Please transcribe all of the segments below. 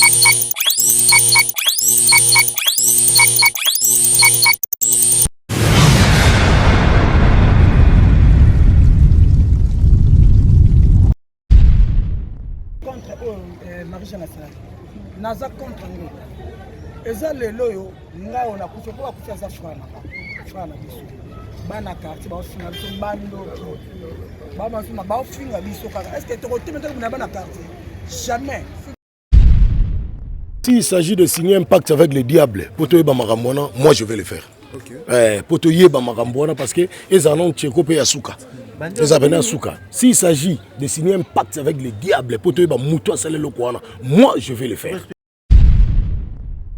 Contre oyo eh, Marie Jeanne asalaki naza contre yango eza lelo oyo ngai oyo nakufi mpo akufi aza frère na nga frère na biso bana quartier baofinga biso bandoki bamasuma baofinga biso kaka est ce que tokotema tokobina bana quartier jamais. S'il s'agit de signer un pacte avec le diable, pour toyeba makambo wana, moi je vais le faire. Okay. Eh, pour toyeba makambo wana parce que ezala nano tcheko pe ya suka. Ezala pene ya suka. S'il s'agit de signer un pacte avec le diable pour toyeba mutu asala eloko wana, moi je vais le faire.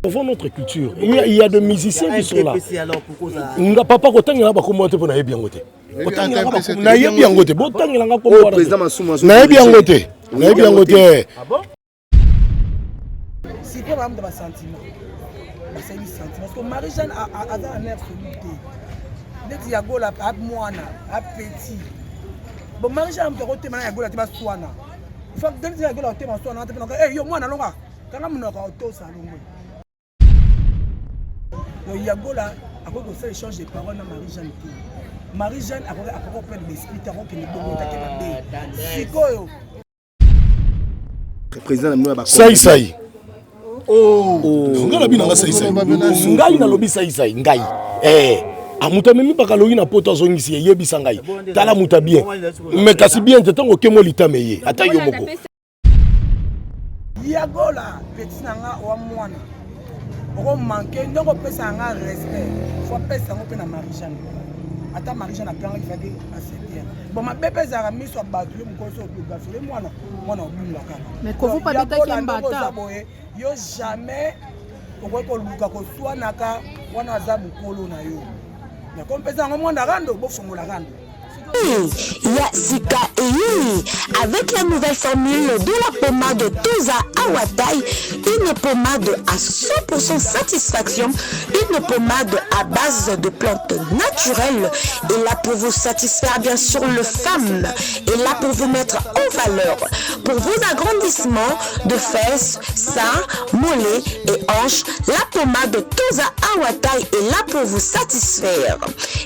Avant notre culture, il y a des musiciens qui sont là. Nga papa kotangela bakombo te mpo nayebi yango te. Kotangela bakombo nayebi yango te. Botangela nga kombo wana. Nayebi yango te. Nayebi yango te. Sikoyo bamuta ba sentiment basali sentiment parce que Marie Jeanne aza na nerf solide te neti ya gola mwana apetit bon Marie Jeanne moto akotema na ya gola te baswana neti ya gola otema swana te mpe eh, yo mwana longa kanga monoko otosa longwe. Donc Yagola akoki kosala échange de parole na Marie Jeanne te. Marie Jeanne akoki akoki perdre l'esprit te, akokende bongo take mabe. Sikoyo président na bino ya ba sai sai. Oh. Ngai nabi nanga sai sai. Ngai nalobi sai sai ngai. Eh. Ah, moto amemi bakalogi na poto azongisi ye yebisa ngai tala moto ya bien mais kasi bien te ntango okemo litame ye ata yo moko. Yagola petit na nga wa mwana oko manque ndenge opesa nga respect fo apesa yango mpe na Marie Jeanne ata Marie Jeanne aplangaki faki asetere bon mabe mpe ezalaka miso ya bato yo mokolo so ogafele mwana mwana obunga kaka oza boye yo jamais okoki koluka koswanaka wana aza mokolo na yo nakompesa yango mwana rando bofongola rando. Ya sika eyei avec la nouvelle formule de la pommade Toza Awatai, une pommade à 100% satisfaction, une pommade à base de plantes naturelles et là pour vous satisfaire bien sûr le femme et là pour vous mettre en valeur pour vos agrandissements de fesses, seins, mollets et hanches, la pommade Toza Awatai est là pour vous satisfaire.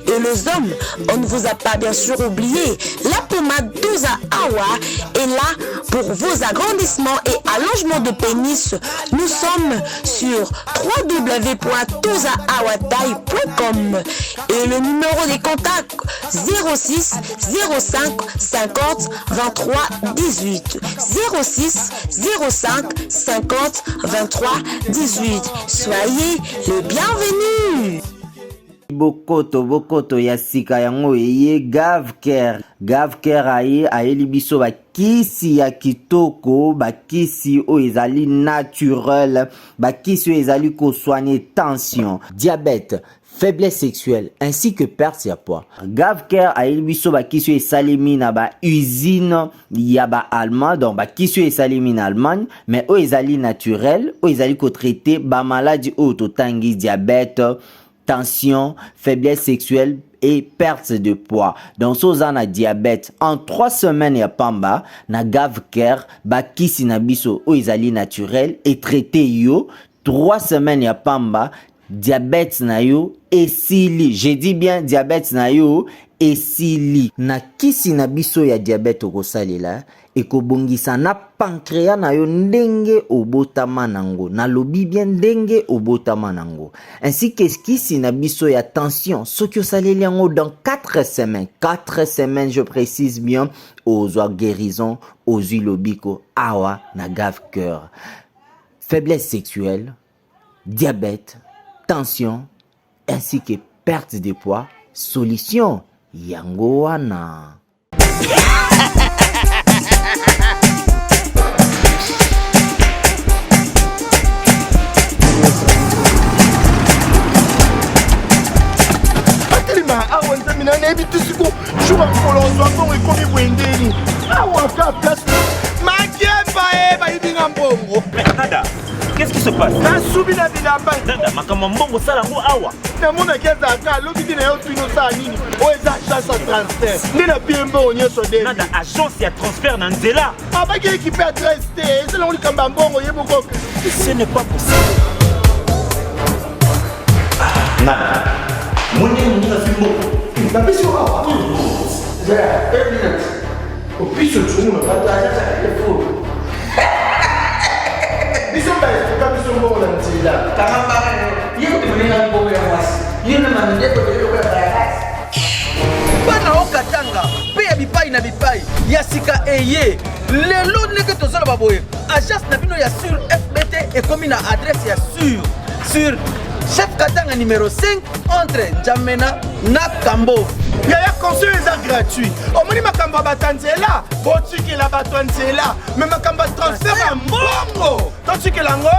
Et les hommes, on ne vous a pas bien sûr oublié, la pommade Toza Awa est là pour vos agrandissements et allongements de pénis. Nous sommes sur www.tozaawatai.com et le numéro des contacts 06 05 50 23 18 06 05 50 23 18. Soyez les bienvenus. Bokoto bokoto ya sika yango eye Gavcare. Gavcare aye ayeli biso ba kisi ya kitoko, ba kisi oyo ezali naturel, ba kisi oyo ezali ko soigner tension, diabète, faiblesse sexuelle ainsi que perte ya poids. Gavcare ayeli biso ba kisi oyo esalemi na ba usine ya ba allemand, donc ba kisi oyo esalemi na Allemagne mais oyo ezali naturel, oyo ezali ko traiter ba maladi oyo totangi diabète, tension, faiblesse sexuelle et perte de poids. Donc so oza na diabète en 3 semaines ya pamba na Gavcare ba kisi na biso oyo ezali naturel et traiter yo 3 semaines ya pamba diabète na yo esili. Je dis bien diabète na yo esili. Na kisi na biso ya diabète okosalela ekobongisa na pancreas na yo ndenge obotama nango, nalobi bien ndenge obotama nango, ainsi que kisi na biso ya tension soki osaleli yango dans 4 semaines, 4 semaines je précise bien, ozwa guérison, ozwi lobiko awa na Gavcare. Faiblesse sexuelle, diabète, tension ainsi que perte de poids, solution yango wana. Atelema awa nzambe na nayebi te siko jour ya mokolo ozwa mbongo ekomi boye ndeni awa ka place makemba e bayibi nga mbongo. Nada, qu'est-ce qui se passe? Nasubi na bilamba. Nada, makambo ya mbongo osala yango awa. Namonaki azalaka alobi te na yo tuni osala nini oyo eza agence ya transfert nde na pie mbongo nyonso de. Nada, agence ya transfert na nzela. Abaki ekipe adresse te eza nango likambo ya mbongo ye moko. Ce n'est pas possible. Nani? Mwene moninga azwi mbongo. Napesi yo awa. Zela, une minute. Opiso tshungu na bato aza telefone. Biso ba explica biso mbongo na nzela. Kanga mbanga yo. Ye kutu moninga mbongo ya mwasi. Yo na mamindeko yo lokola bayakasi. Bana o Katanga mpe ya bipai na bipai ya sika eye lelo ndenge tozoloba boye agence na bino ya sur fbt ekomi na adresse ya sur sur chef katanga numero 5 entre njamena na kambo yaya conseil eza gratuit omoni makambo ya bato ya nzela botikela bato ya nzela me makambo ya transfert ya mbongo totikela yango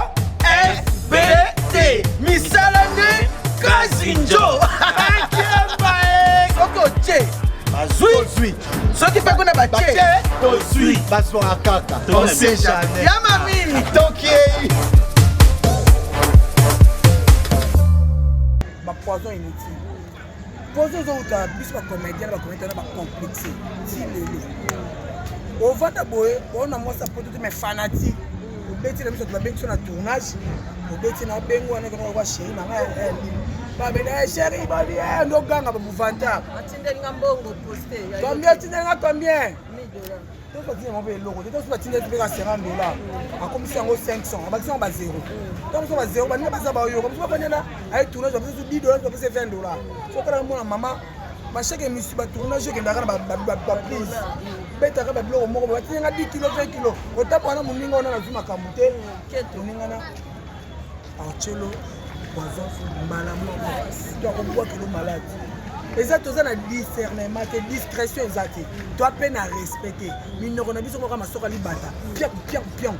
fbt misala nde kazinjo soki otie bazwi soki mpe kuna batie tozwi bazwaka kaka on sait jamais ya mami tokei bapoison inutile poison ezowuta biso bacomédien na bacomédien na bacomplexe ti lelo ovanda boye ona mwasi apoto te mais fanatique obeti na biso bato babengi biso na tournage obeti na bengo wana kaka kwa chéri na ngai eh, babele eh, chéri babi eh, ndoganga babuvanta combien atindeli nga combien tobatinda yango mpe eloko te tosi batinda mpe ka 50 dollar akomisi yango 500 abakisi yango ba 0 ntango mosusu ba 0 baninga baza bayoka mosusu bafandela aye tournage bapesi 10 dollar bapesi 20 dollar sokala mona mama bacheke émission batournage ekendaka na baprise betaka babiloko moko batinda nga 10 kilo 20 kilo otamboka na moninga wana nazwi makambo te moninga na archelo poison mbala moko to akobwakelo malade eza toza na discernement te discrétion eza te to mpe na respect te minoko na biso moko masoka libata piak piak pion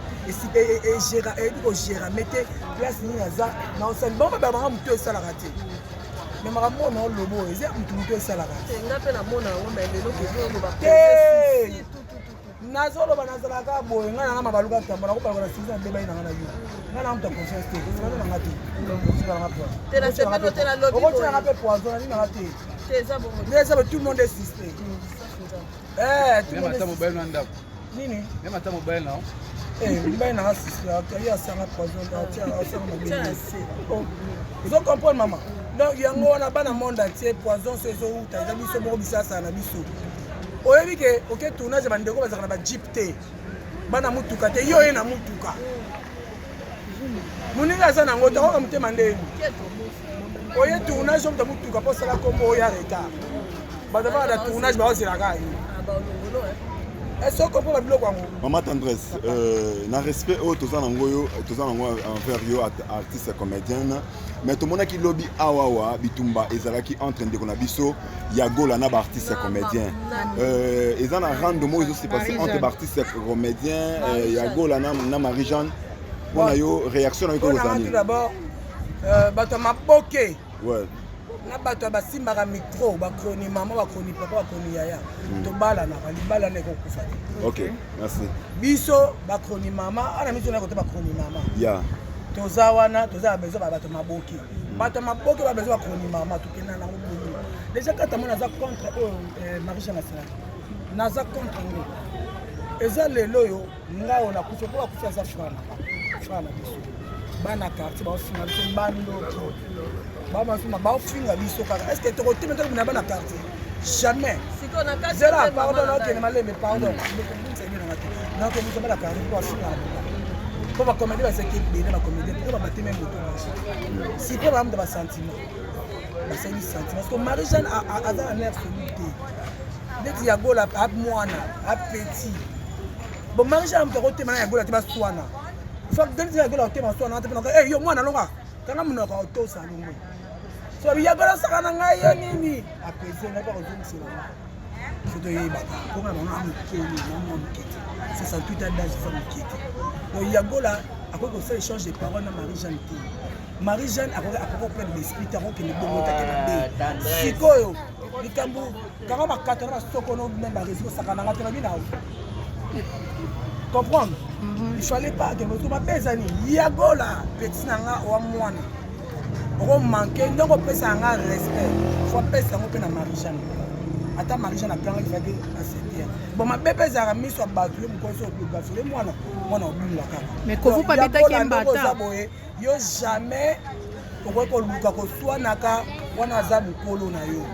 eyebi kogerame te place nini aza na osali bango bababanga motu esalaka te me makambo oyo naoloba oyo eza motu motu esalaka te nazoloba nazalaka boye ngai nanga mabaluka ntambo nakobaluka na silisa nabebai nanga na yo ngai nanga moto ya confiance te otikana nanga te okotielanga mpe poison nani nanga te nde eza tout le monde est suspect eh, tout le monde est nini mobali nanga suspect ye asanga poison asanga mabe ozo comprendre mama donc yango wana bana monde entier poison so ezowuta eza biso moko bisasala na biso oyebi ke oke tournage ya bandeko bazalaka na bajeep te bana motuka te yo oye na motuka moninga aza nango tokoka motema ndeni oye tournage omuta motuka mpo osala kombo oya retard bato baka na tournage baozelaka ye est-ce que comprend biloko yango mama tendresse euh, na respect oyo toza nango yo toza nango envers yo artiste comédienne mais tomonaki lobi awawa bitumba ezalaki entre ndeko na biso ya gola na baartiste ya comédien euh, eza na rando moko ezo se passe entre baartiste ya comédien euh, ya gola na, na marie jeanne mpo na yo réaction na yo kozala nini d'abord euh, bato ya maboke ouais. na bato ya basimbaka micro bakroni mama bakroni papa bakroni yaya mm. tobalanaka libalana ekokufa te ok merci biso bakroni mama ana miso nako te bakroni mama yeah. toza wana toza na besoin ba bato maboke mm. bato maboke ba besoin bakroni mama tokenda nango bongo deja kata mona naza contre oyo eh, marie jean asalaki naza contre yango eza lelo oyo nga oyo nakufi mpo akufi aza frère na frère na biso bana quartier baofinga biso bandoki bamasuma baofinga biso kaka est ce que tokotema tokobina bana quartier jamais zela pardon naokende malembe pardon ndekobungisa ebinanga te nakobungisa bana quartier mpo bafinga na bango mpo bacomédie bazalaki ebele bacomédie mpo babateme moto sikoyo bamuta basentiment basali sentiment parce que marie jeanne aza na nerf solide te neti ya gola mwana apetit bon marie jeanne moto akotema na ya gola te baswana neti ya gola akotema baswana te mpe yo mwana longa kanga monoko otosa longo so ya gola osaka na ngai yo nini apese ngai mpe akozongisela nga so toyebaka mpo nga bango mokeli na mwa moke te 68 ans d'âge eza moke te donc ya gola akoki kosala échange de parole na marie jeanne te marie jeanne akoki koprendre l'esprit te akokende bongo take mabe sikoyo likambo kanga makata na basoko no meme bareseau kosaka nanga te babi na comprendre mhm. il fallait pas ke moto mabe eza nini yagola petit na nga owa mwana okomanke ndenge opesa nga respect fo apesa yango mpe na marie jeanne ata marie jeanne aplangaki faki asetere. Bon, mabe mpe ezalaka miso ya bato, yo mokonzi ogafele mwana, mwana obunga kaka. Mais Kofu mpe abetaki ye mbata. Boye yo jamais okoki koluka koswanaka, wana aza mokolo na yo.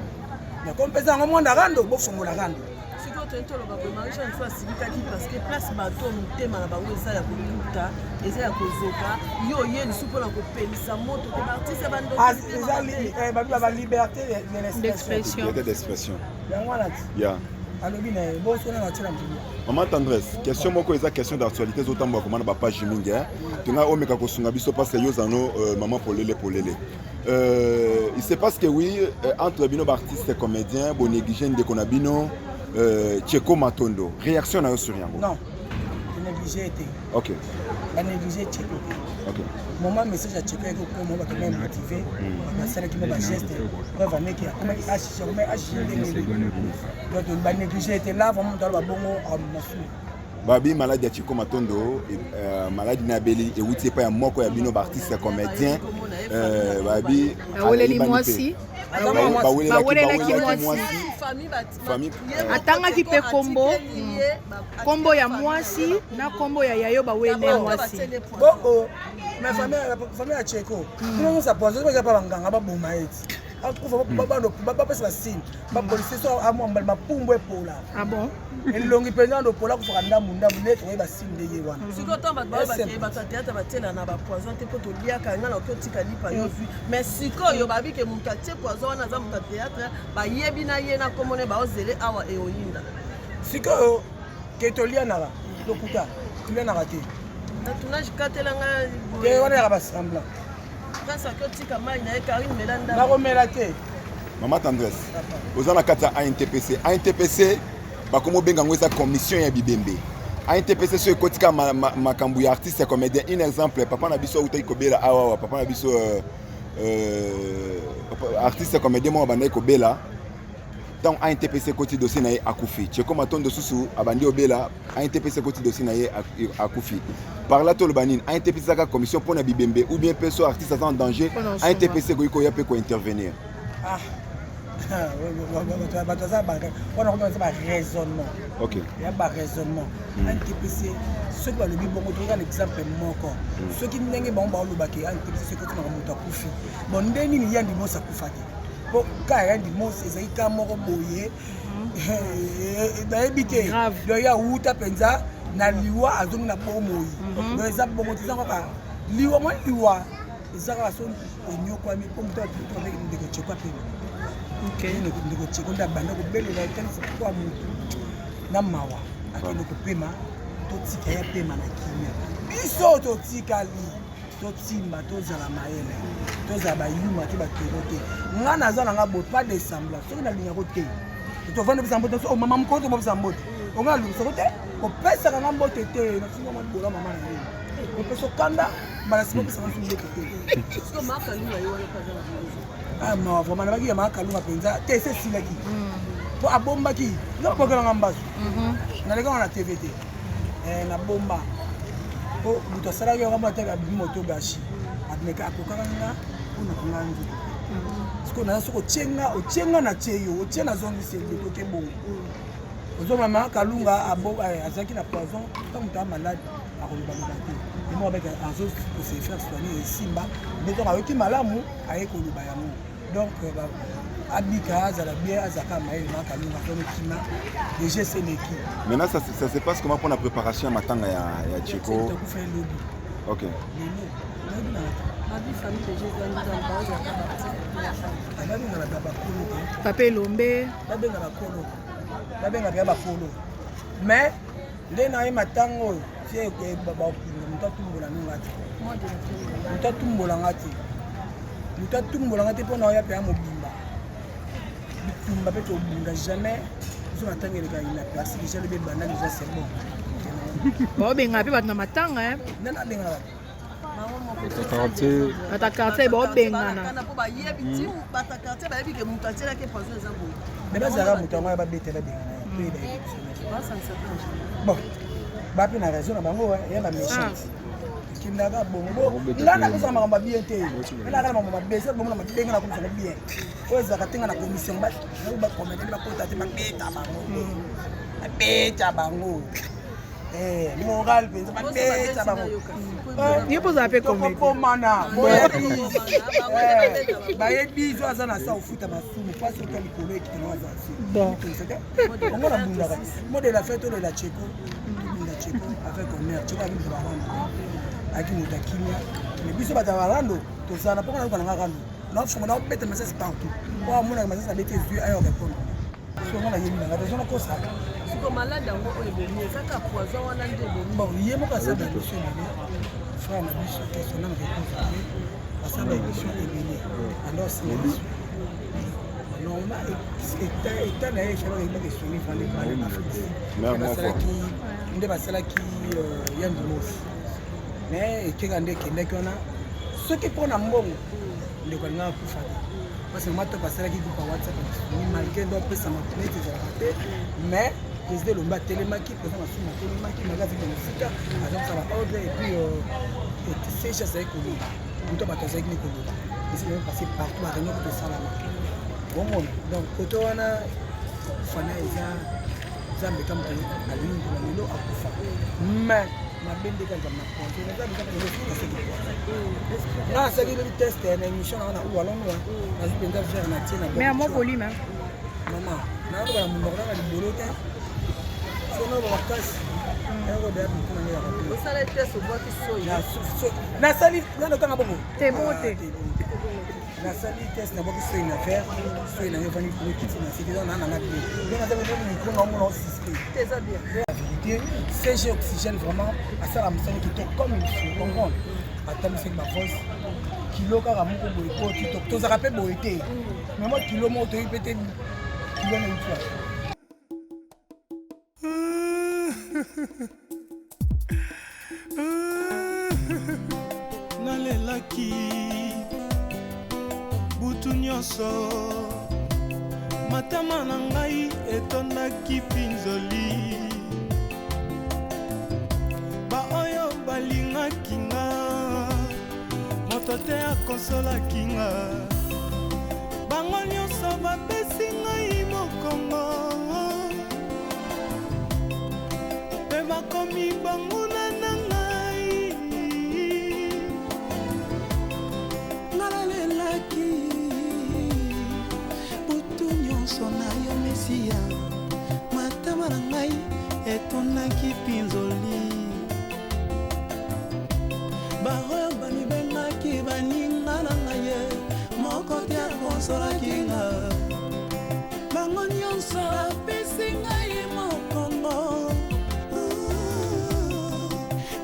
Mais comme mpeza yango mwana rando, bofongola rando. Sikoyo toyei toloba boye, Marie Jeanne so asilikaki parce que place bato motema na bango eza ya kokuta, eza ya kozoka, yo oye lisusu mpona kopelisa moto te, baartiste ya bandoki. Ba liberté d'expression. Liberté d'expression. Yango wana ti. Yeah. Alobi na ye bonso na natia na mokili. Maman Tendresse, question moko eza question d'actualité ezotambola koma na bapage mingi, hein. Tonga omeka kosunga biso parce que yo ozano maman polele polele. Il se passe que oui, entre bino baartiste comédien bonéglige ndeko na bino Tcheko Matondo, réaction na yo sur yango? Non, néglige te. Ok. Banéglige Tcheko te. Ok. Moment message ya Tcheko yaki kokoma, bato mai motive, basalaki mwa bageste, preuve aneki akomaki hg, akomaki hg ndenge. Donc banéglige te là, vraiment moto aloba bongo masu. Babi maladi ya Tcheko Matondo, maladi na abeli ewuti epai ya moko ya bino baartiste ya comédien, babi Aweleli mwasi. Bawelelaki Bawelelaki mwasi. mwasi. Atangaki mpe kombo kombo ya mwasi na kombo ya yayo, baweleli ye mwasi. Boo, mais famille ya Tcheko kuna nyonso apoison, baza pa banganga baboma ye ti akufa, bapesa basigne, bapolisier so amwambali mapumbu epola. Ah bon? Elongi mpenza ndo pola, akufaka ndambu ndambu nde tokoyeba signe nde ye wana. Sikoyo ntango bato bayobake bato ya théâtre batiela na bapoison te, mpo toliaka, nga na oki otika lipa yo zwi, mais sikoyo babike moto atie poison wana aza moto ya théâtre, bayebi na ye na komone, baozele awa eoyinda. Sikoyo ke tolianaka, lokuta, tolianaka te. Na tournage katelanga. Te, wana yaka basemblant. Prince aki otika mai na ye, Karine mela ndambo. Nakomela te. Mama Tendresse, oza na kati ya ANTPC. ANTPC bakomi obenga yango eza commission ya bibembe. ANTPC so ekotika makambo ya artiste ya comédien, un exemple, papa na biso autaki kobela awa awa, papa na biso artiste ya comédien moko abandaki kobela, ntango ANTPC ekoti dossier na ye, akufi. Tcheko Matondo susu abandi obela, ANTPC ekoti dossier na ye, akufi. Par là toloba nini? ANTPC ezaka commission mpona bibembe ou bien mpe so artiste aza en danger, Mpona kosunga. ANTPC ekoki koya mpe kointervenir? Ah, bato aza wana komi baza baraisonnement. Ya baraisonnement, ANTPC soki balobi bongo, tokoka na exemple moko, soki ndenge bango balobaki ANTPC soki otimaka moto akufi, bon, nde nini Yandi Mosi akufa te? Po ka ya Yandi Mosi ezali ka moko boye, nayebi te. Donc ye awuta mpenza na liwa, azongi na bomoi. Donc eza bongo te, eza kaka liwa mwa liwa, eza kaka so onyokwami mpo moto ndeko Tcheko apema. Ndeko Tcheko nde abanda kobelela etalisa po ya motu na mawa, akende kopema, totika ye apema na kimia. Biso totikali totimba, tozala mayele, tozala bayuma te, batero te. Nga naza nanga boye, pas de semblant. Soki nalingako te, tovanda bisa mbote, o mama mokolo tobobisa mbote, onga nalingisako te, kopesaka nga mbote te, nafinga mwa bola mama na ye, kopesa okanda mbala nsima, opesaka nso mbote te. Sikoyo Makalunga ye wana mpe aza na poison. Ah, mawa vraiment, nabaki ya Makalunga mpenza te, ese esilaki po abombaki nga, babokelanga mbasu, nalekanga na TV te. Nabomba po moto asalaki yango, mona te, abimi moto gashi ameka akokaka nga mpona kanga nzoto. Sikoyo naza soki otie nga, otie nga, na tie yo, otie, nazongisi toke bongo. Ozomama Kalunga azalaki na poison. Ntango moto aza malade, akolobaloba te. Ye moko abaki azo kose faire soigner, esimba nde ntango ayoki malamu, aye koloba yango. Donc abika, azala bien, azalaka mayele. Makalunga azonokima déjà, eseleki. Maintenant, ça se passe comment pour la préparation ya matanga ya Tcheko? Takufa elobi. Lelo nayebi nanga te. Babi famille déjà eza nzambe, baozalaka baartiste. Babenga bakolo te. Papa Elombe. Babenga bakolo, babenga mpenza bakolo, mais nde na ye matanga oyo tie bakunda, moto atumbola nonga te, moto atumbola nga te, moto atumbola nga te, mpo na oya mpenza mobimba bitumba mpe tobunda jamais. Biso matanga eleka inaperçu déjà, lobi ebanda déjà, c'est bon. Baobengana mpe bato na matanga, eh. Nde nabengana bato. Bato ya quartier baobengana. Po bayebi ti bato ya quartier bayebi ke moto atielaki poison eza boye. Me bazalaka moto yango ya babetela, bengana toyeba ye biso. Bon, bape na raison na bango ya baméchante, ekendaka bongo. Nga napesaka makambo ya bien te, nga naka na makambo mabe, soki bomona mabe, nga nakomisaka bien. Oyo ezalaka te nga na commission bacomédien bakota te, babeta bango, babeta bango. Eh, moral mpenza, babeta bango. Ye mpo ozala mpe comédien. Tokokomana. Bayebi zo aza na sa ofuta masumu mpasi ota likolo ekitana aza. Bon. Ongo nabundaka mot de la fin, tolela Cheko, tobunda Cheko avec honneur. Cheko abi moto barando, ayaki moto akimia, mais biso bato ya barando tozala mpo nayoka nanga rando, naofonga, naobeta masasi partout po amonaka masasi nabeti ezwi ayo répondre. Songo nayebi nanga te, zona kosaka. Siko malade yango oyo ebomi eza kaka poison wana nde ebomi? Bon, ye moko asala ba émission ebele, frère na biso, question nanga réponse te. Asala ba émission ebele anda osinga biso normalement état na ye efalaka yebaka esoni vraiment Afrique. Basalaki nde basalaki ya ndimosi, mais ekeka nde ekendaki wana. Soki mpo na mbongo, ndeko alingaka kufa te, parce que mama Top asalaki groupe ya WhatsApp ya malgré ndo apesama neti ezalaka te. Mais président Elombe atelemaki, président Masumu atelemaki, malgré azalaki na mosika, aza kosala baordre. Et puis seshe azalaki koloba, moto bato azalaki ne koloba esi parce partout baréunion kutu esalama omona. Donc kote wana fana eza Nzambe ka moto alingi nkona lelo akufa, mais mabe nde kaka na poison eza. Nga asalaki lobi test na émission nanga na uwalonwa, nazwi mpenza verre na tie na Mais à mon volume, hein. Mama, nayoka na monoko nanga libolo te, sono makasi eyoko deya motu nange yaka. Osala test, obwaki soi? Nasali nano tanga bongo. Te, bongo te. Nasali test, nabwaki soi na verre, soi nange evandi likolo, kiti na seki eza na nanga bien. Ndenge naza micro nga omona osuspect. Te, eza bien. La vérité, CG Oxygène vraiment asala mosala kitoko comme il faut comprendre. Atambisaki bavoice kilo kaka moko boye po tozalaka mpe boye te, mais mwa kilo moko toyebi mpe te kilo na euti wapi. Nalelaki butu nyonso, matama na ngai etondaki mpinzoli. Baoyo balingaki nga, moto te akonsolaki nga. Bango nyonso bapesi ngai mokongo mpe bakomi banguna na ngai. Nalalelaki butu nyonso na yo Mesiya, matama na ngai etondaki mpinzoli. Baoyo bamibengaki baninga na ngai ye, moko te akonsolaki nga. Bango nyonso bapesi ngai mokongo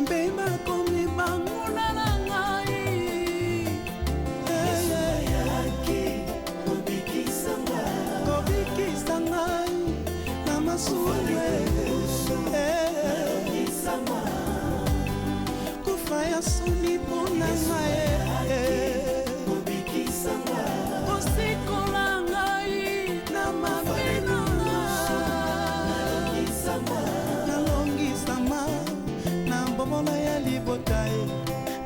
mpe bakomi banguna na ngai. Kobikisa ngai na masumu, kufa ya soni mpo na ngai, kosikola ngai na mabe na ngai. Nalongisama na bobola ya libota ye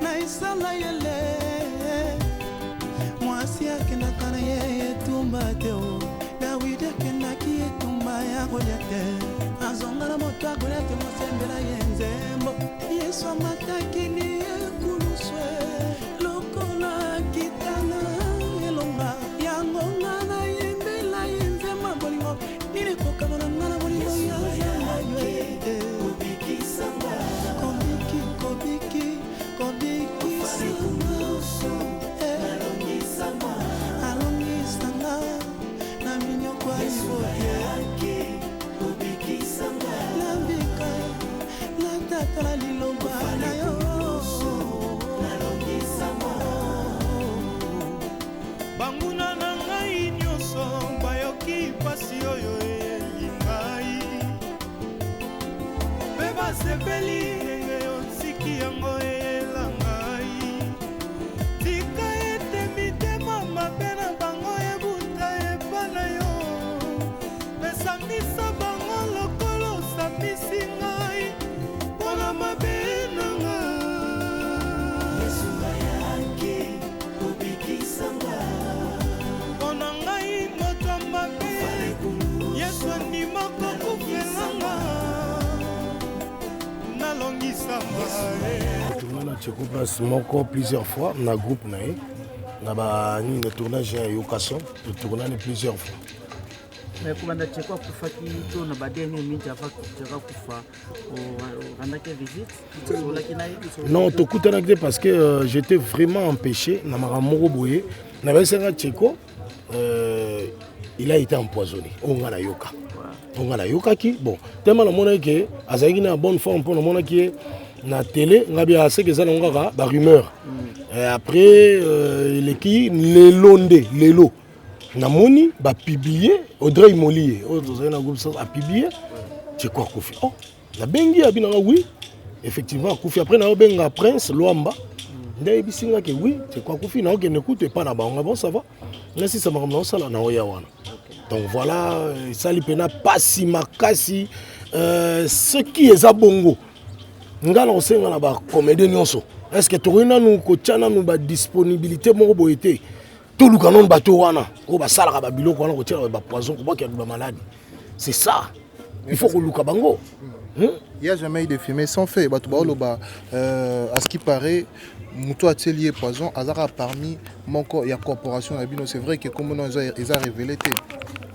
na Isalayele. Mwasi akendaka na ye etumba te o. Dawidi akendaki etumba ya kolia te, azonga na moto akolia te. Mosembela ye nzembo, Yesu amataki ni ekuluswe lokola kitana elonga. Yango nga nayembela ye nzembo bolingo. Nini kokabona nga na bolingo ya Nzambe? Kobiki, kobiki, kobikisanga, alongisanga na minyoko ya libote. Nabika, natatola liloba na yo. place moko plusieurs fois na groupe na ye na ba nini na tournage ya yokason totournani plusieurs fois. Mais kobanda Tcheko akufaki to na ba dernière minute avant Tcheko akufa orandaki visite osololaki na ye? Non, tokutanaki te parce que euh, j'étais vraiment empêché na makambo moko boye. Nabesanga Tcheko euh, il a été empoisonné. Oyo nga nayoka. Oyo nga nayokaki bon tellement namonaki ke azalaki na bonne forme mpo namonaki ye na télé nga bia seke eza nango kaka ba rumeur. Mm. Et après euh, eleki lelo nde lelo namoni ba publier Audrey Moliye oyo tozali na groupe sans a publier Tcheko akufi. Oh, nabengi abi nanga oui effectivement akufi. Après nayobenga Prince Luamba nde ayebisi nga ke oui Tcheko akufi, naokende kutu epa na bango. Bon, ça va, nasisa makambo naosala naoya wana. Donc voilà, esali mpena pasi makasi. Euh, soki eza bongo nga na kosenga na bacomédien nyonso, est ce que tokoki nanu kotya nanu badisponibilité moko boye te, toluka nanu bato wana oyo basalaka babiloko wana, kotiela bapoison, kobwakela bamaladi? C'est ça, il faut koluka bango. Il n'y a jamais eu de fumée sans feu. Bato baoloba euh, à ce qui paraît moto atieli ye poison azaka parmi moko ya corporation na bino. C'est vrai que kombo na eza eza révélé te.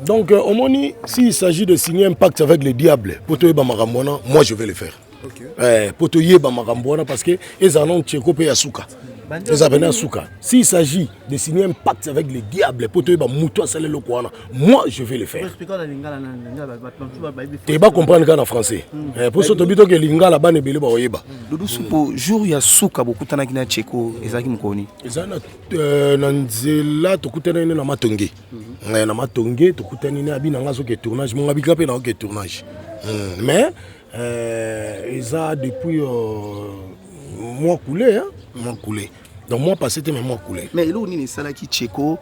Donc euh, omoni, s'il s'agit de signer un pacte avec le diable po toyeba makambo wana, moi je vais le faire. Eh, po toyeba makambo wana, parce que ezala nano Tcheko mpe ya suka, eza pene ya suka. S'il s'agit de signer un pacte avec le diable po toyeba moto asala eloko wana, moi je vais le faire. Te, bacomprendre kaka na français. Eh, po so tobi toke lingala, bana ebele bakoyeba. Doudou Supo, jour ya suka bokutanaki na Tcheko ezalaki mokolo nini? Eza na, euh, na nzela tokutanaki ne na Matonge. Eh, na Matonge tokutani ne, abi na nga azoke tournage, monga bika mpe naoke tournage. Mais euh, eza depuis euh, mois coulé, hein? Mois coulé, donc mois passé te, mais mois coulé. Mais eloko nini esalaki Tcheko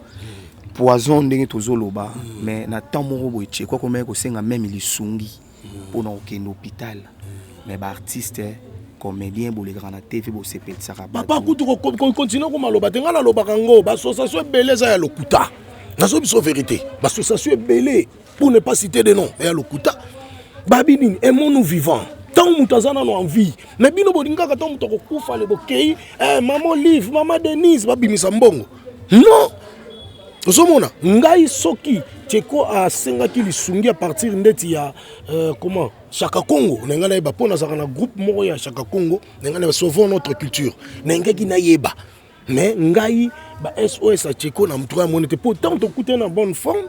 poison ndenge tozoloba? Mais na temps moko boye Tcheko akomaki kosenga meme lisungi mpona kokende hôpital, mais baartiste comédien bolekaka na TV, bosepelisaka. Papa, kutu kocontinue komaloba te, ngai nalobaka ngo baassociation ebele eza ya lokuta. Nazo biso vérité, baassociation ebele, pour ne pas citer de nom, ya lokuta. Babi nini, aimons-nous vivant, ntango moto aza nano en vie. Mais bino bolingaka ntango moto akokufa le bokei eh, mama Olive, mama Denise, babimisa mbongo. Non, ozomona ngai, soki Tcheko asengaki lisungi à partir ndeti ya euh, comment, Chaka Congo, na ngai nayeba mpo nazalaka na groupe moko ya Chaka Congo, na ngai nayeba Sauvons notre culture, na ngaki nayeba. Mais ngai ba SOS ya Tcheko na motu amoni te, mpo ntango tokutani na bonne forme,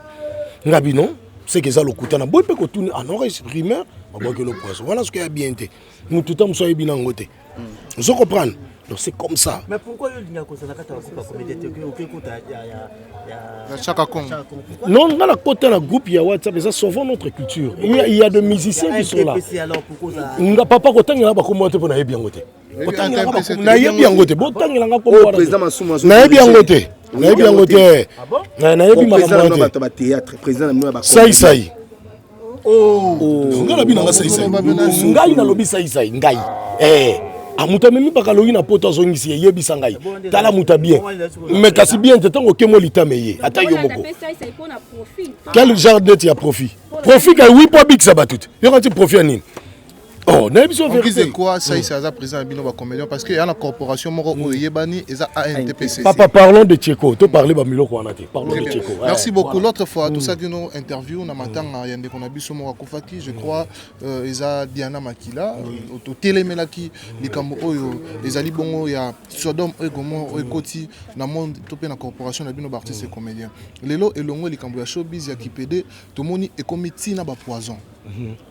nga bino seke eza lokuta na boyi mpe kotuni anora rumeur babwakeli poison wana. Soki ya bien te, motu ta mosu ayebi nango te, ozo comprendre? Donc c'est comme ça. Mais pourquoi yo olingaka kozala kati ya bagroupe ya comédien te, oke kota ya Ya Chaka Congo? Non, nga na kota na groupe ya WhatsApp eza Sauvons notre culture. Il y a des musiciens qui sont là. Nga papa, kotangela bakombo te mpo nayebi yango te. Nayebi yango te, botangelanga kombo, nayebi yango te, nayebi yango te, nayebi makambo te. Saisai, ngai nabi nanga saisai, ngai nalobi saisai, ngai amutu amemi bakalogi na poto, azongisi ye, yebisa ngai, tala moto bien, mais kasi bien te. Ntango okemo litame ye, ata yo moko, quel genre neti ya profit? Profit kai wi, mpo abikisa bato te, yoka ti profit ya nini? Oh, nayebi so. Vérité quoi, ça c'est aza président ya bino bacomédien, parce que ya na corporation moko oyo eyebani eza ANTPC. Papa, parlons de Tcheko, to parler bamiloko wana te, parlons de Tcheko. Merci beaucoup. L'autre fois tosaki no interview na matanga ya ndeko na biso moko akufaki, je crois eza Diana Makila. Totelemelaki likambo oyo ezali bongo ya Sodome oyo Gomorrhe oyo ekoti na monde to mpe na corporation na bino baartiste et comédien. Lelo elongo likambo ya showbiz ya kipede, tomoni ekomi ntina bapoison,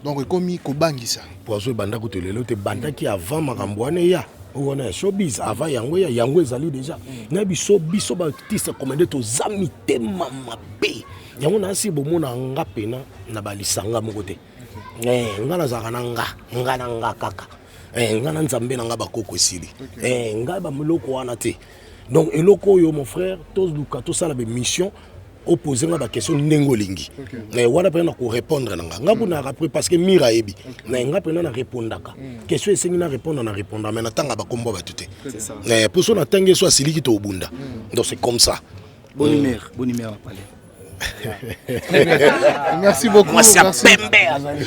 donc ekomi kobangisa. Poison ebanda kutu lelo te, ebandaki avant makambo wana eya, oyo wana ya showbiz. Avant yango eya, yango ezali déjà na biso. Biso baartiste comédien toza mitema mabe, yango nasi bomona nga pena na balisanga moko te. Nga nazalaka na nga, nga na nga kaka, nga na Nzambe na nga, bakoko esili, ngai bamiloko wana te. Donc eloko oyo, mon frère, toluka tosala baémission, opose nga baquestion ndenge olingi, wana mpena na korépondre na nga. Nga kuna après, parce que mire ayebi na nga mpena na répondaka question esengi na répondre, na répondre, mais natanga bakombo bato te, mpo so natangi so asiliki, tobunda. Donc c'est comme ça. Bonne humeur, bonne humeur na palais. Merci beaucoup. Mwasi ya Merci. pembe azali.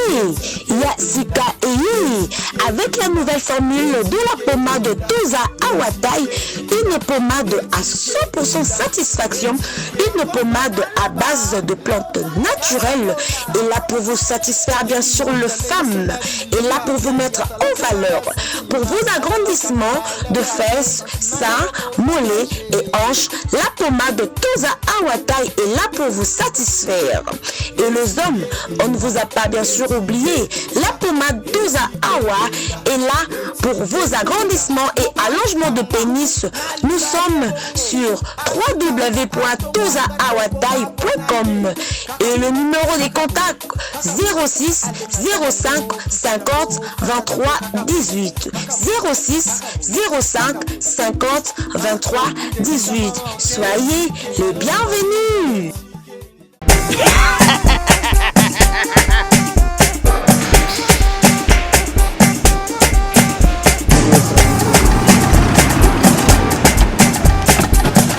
Ya sika eyei avec la nouvelle formule de la pommade Toza Awatai, une pommade à 100% satisfaction, une pommade à base de plantes naturelles et là pour vous satisfaire bien sûr le femme et là pour vous mettre en valeur pour vos agrandissements de fesses, seins, mollets et hanches, la pommade Toza Awatai est là pour vous satisfaire. Et les hommes, on ne vous a pas bien sûr oublié, la pommade Toza Awa est là pour vos agrandissements et allongements de pénis. Nous sommes sur www.tozaawatai.com et le numéro des contacts 06 05 50 23 18 06 05 50 23 18. Soyez les bienvenus.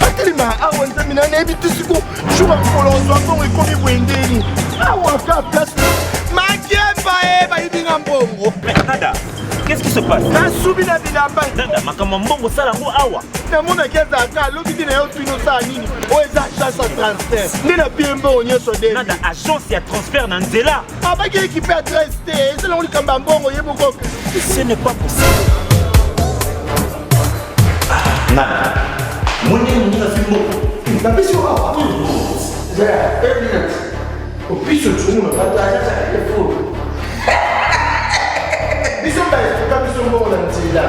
Atelema awa, nzambe na nayebi te siko jour ya mokolo ozwa mbongo ekomi boye ndeni awa ka place makemba e bayibi nga mbongo. Nada, qu'est-ce qui se passe? Nasubi na bilamba. Nada, makambo ya mbongo osala yango awa. Namonaki azalaka alobi te na yo tuni osala nini oyo eza agence ya transfert nde na pie mbongo nyonso de. Nada, agence ya transfert na nzela. Abaki ekipe adresse te, eza nango likambo ya mbongo ye moko. Ce n'est pas possible. Nada, moni moninga azwi mbongo. Napesi yo awa opiso tunguna bato biso baefuka biso mbongo na nzela.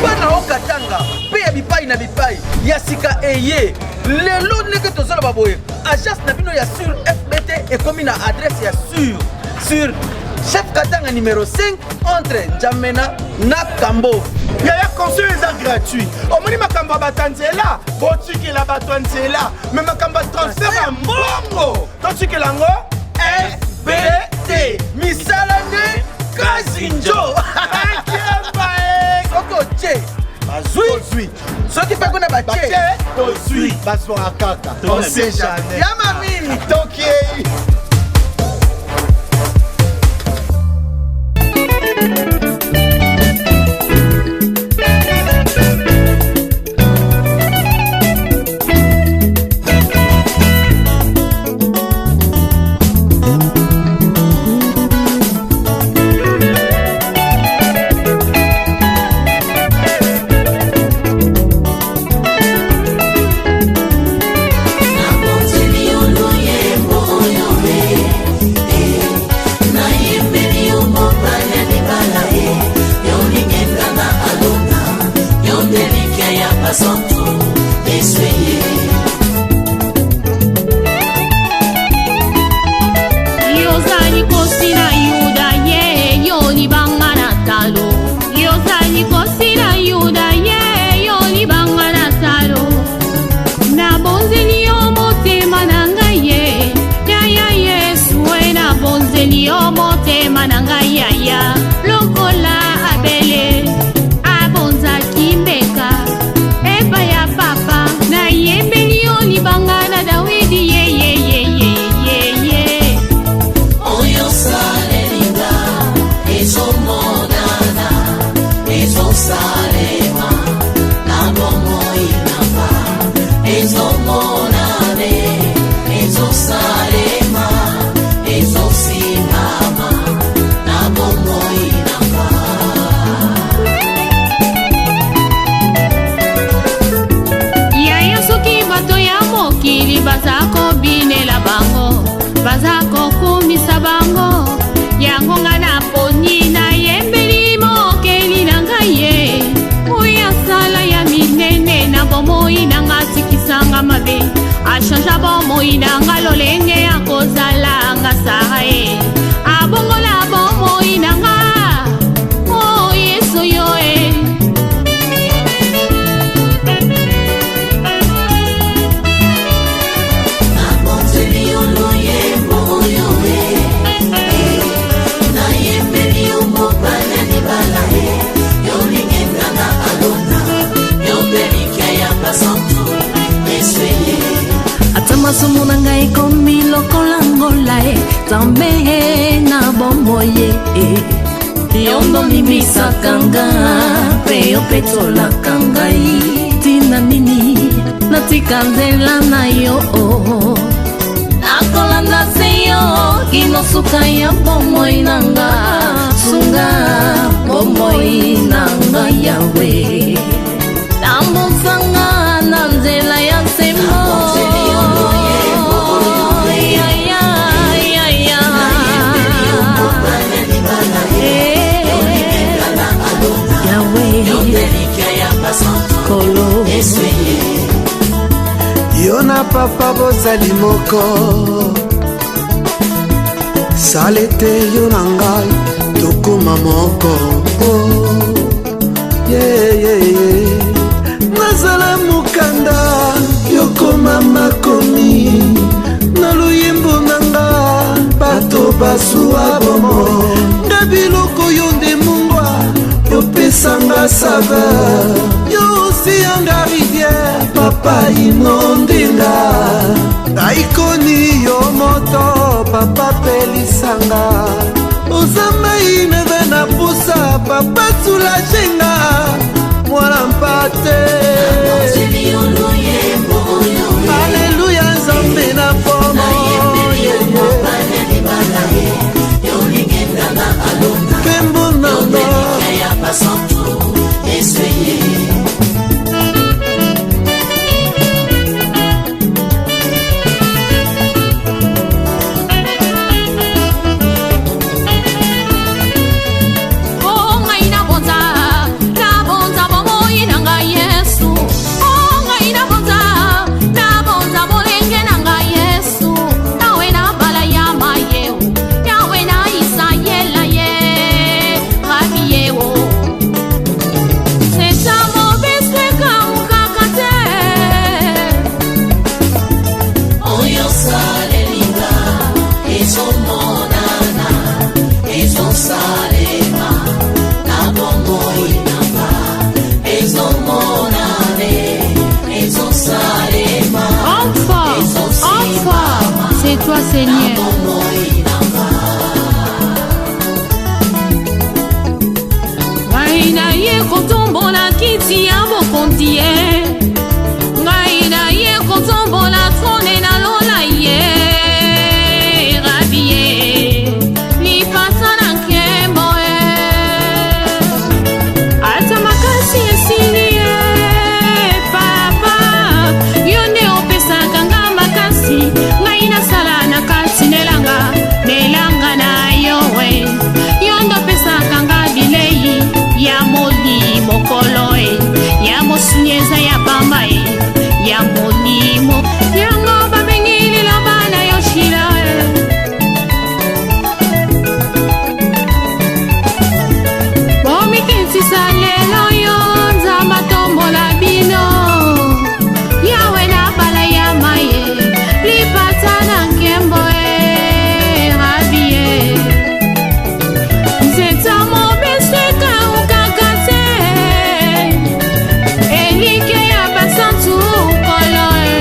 Bana okatanga mpe ya bipai na bipai, ya sika eye lelo ndenge tozoloba boye, agence na bino ya sur FBT ekomi na adresse ya sur chef Katanga numéro 5 entre Njamena na Kambo. Yaya, conseil eza gratuit. Omoni makambo ya bato ya nzela, botikela bato ya nzela, me makambo ya transfert ya mbongo totikela yango FBT. Misala nde kazinjo. Akemba e. Soki otie bazwi, soki mpe kuna batie tozwi, bazwaka kaka, on sait jamais. Ya mami. Tokei. Nabonzeli yo loyembo oyo e, e, nayembeli yo mobali ya libala e, yo lingenga na alona, yo nde likia ya basantu Yesu ye. Yozali kosi na Yuda ye, yo libanga na talo. Yozali kosi na Yuda ye, yo libanga na talo. Nabonzeli yo motema na ngai ye, yaya Yesu e, nabonzeli yo motema na ngai yaya. Lokola Abele abonzaki mbeka epai ya papa, nayembeli yo libanga na Dawidi ye ye ye ye ye ye. Oyo osalelinga ezomonana, ezosalema na bomoi nanga, ezomonane, ezosalema, ezosimbama na bomoi nanga. Yaya, soki bato ya mokili baza kobinela bango, baza kokumisa bango, yango nga naponi nayembela. Yo nde olimbisaka nga mpe yo petolaka ngai. Ntina nini natika nzela na yo? Nakolanda se yo kino suka ya bomoi na nga. Sunga bomoi na nga Yawe, tambusanga na nzela ya sembo. Ya, ya, ya, ya. Eh, Yawe, Kolo. Yo na papa bozali moko, sala ete yo na ngai tokóma moko. Oh, yeah, yeah, yeah. Nazala mokanda, yokoma makomi na loyembo na nga, bato basuwa bomoi nde biloko yo nde mungwa opesanga saveur, yo osiyanga rivière, papa inondinga aikoni yo moto, papa pelisanga, oza mai naza na pusa, papa soulagenga mwana mpate. Aleluya, Nzambe na pomo, nkembo nanga. O ngai nabonza, nabonza bomoi na ngai Yesu. O ngai nabonza, nabonza bolenge na ngai Yesu. Yawe na bala ya mayeo, Yawe na Isayela ye, Rabi yeo. Sesa mobeswe kaukaka te. Oyo osalelinga ezomonana, ezosalema na bomoi nanga, ezomonane, ezosalema. Homme fort, homme fort, c'est toi Seigneur. Ngai naye kotombola kiti ya bokonzi ye, ngai naye kotombola trone na lola ye, Rabi ye, lipasa na nkembo ye. Ata makasi esili ye, papa, yo nde opesaka nga makasi. Ngai nasala na kati nelanga, nelanga na yo we. Yo nde opesaka nga bilei ya molimo kolo e, ya mosuni eza ya pamba e, ya molimo yango babengi liloba na yo shila e. Bomikitisa lelo yo, Nzambe atombola bino. Yawe na bala ya maye, lipata na nkembo e, Rabi ye. Nzeta mobesu ekaukaka te, elike ya basantu kolo e.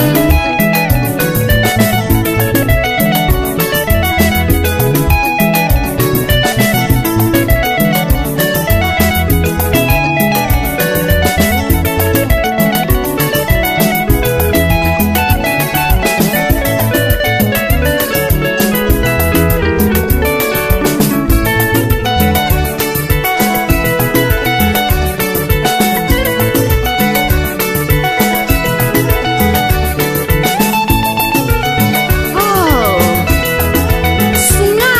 Oh, Sunga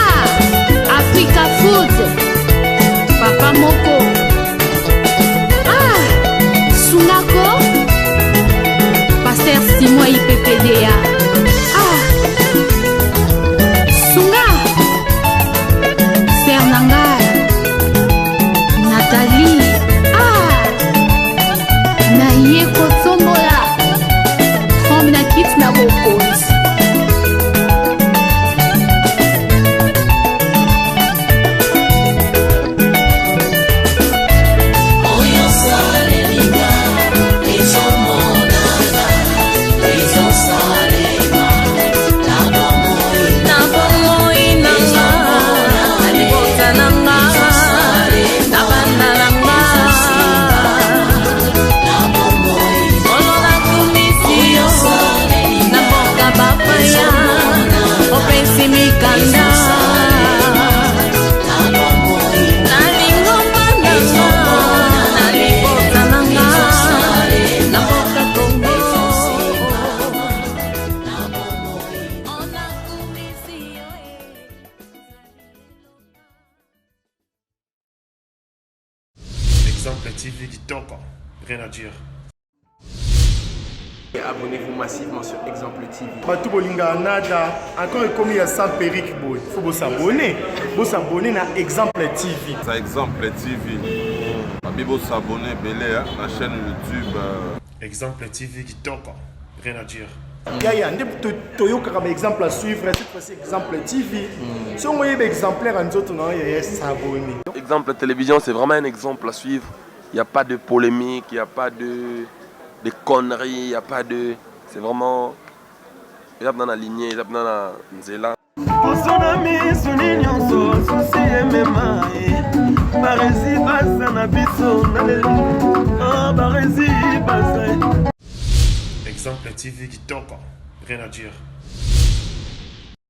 Africa Food, Papa Moko. Ah, Sungako, Pasteur Simon IPPDA. Ah, Sunga, Sœur Nanga, Nathalie. Ah, naye kotombola trombe na kiti na bokonzi. Exemple TV kitoko, rien à dire. Abonnez-vous massivement sur Exemple TV. Bato bolingaka nada encore ekomi ya sans perruque boye faut bosabone bosabone na exemple tv Ça exemple TV. Babi bo s'abonner ebele hein, na chaîne YouTube. Euh. Exemple TV kitoko, rien à dire. Yaya nde toyokaka ba exemple à suivre cette fois-ci exemple TV. Mm. Soki oyeba exemplaire ya nzoto na yo yaya s'abonner. Exemple télévision c'est vraiment un exemple à suivre. Il n'y a pas de polémique, il n'y a pas de, de conneries, il n'y a pas de. C'est vraiment. eza mpenza na lignée eza mpenza na nzela poso na miso ni nyonso susi emema ye baresi baza na biso na lelo ah, baresi baza Exemple TV kitoko, rien à dire.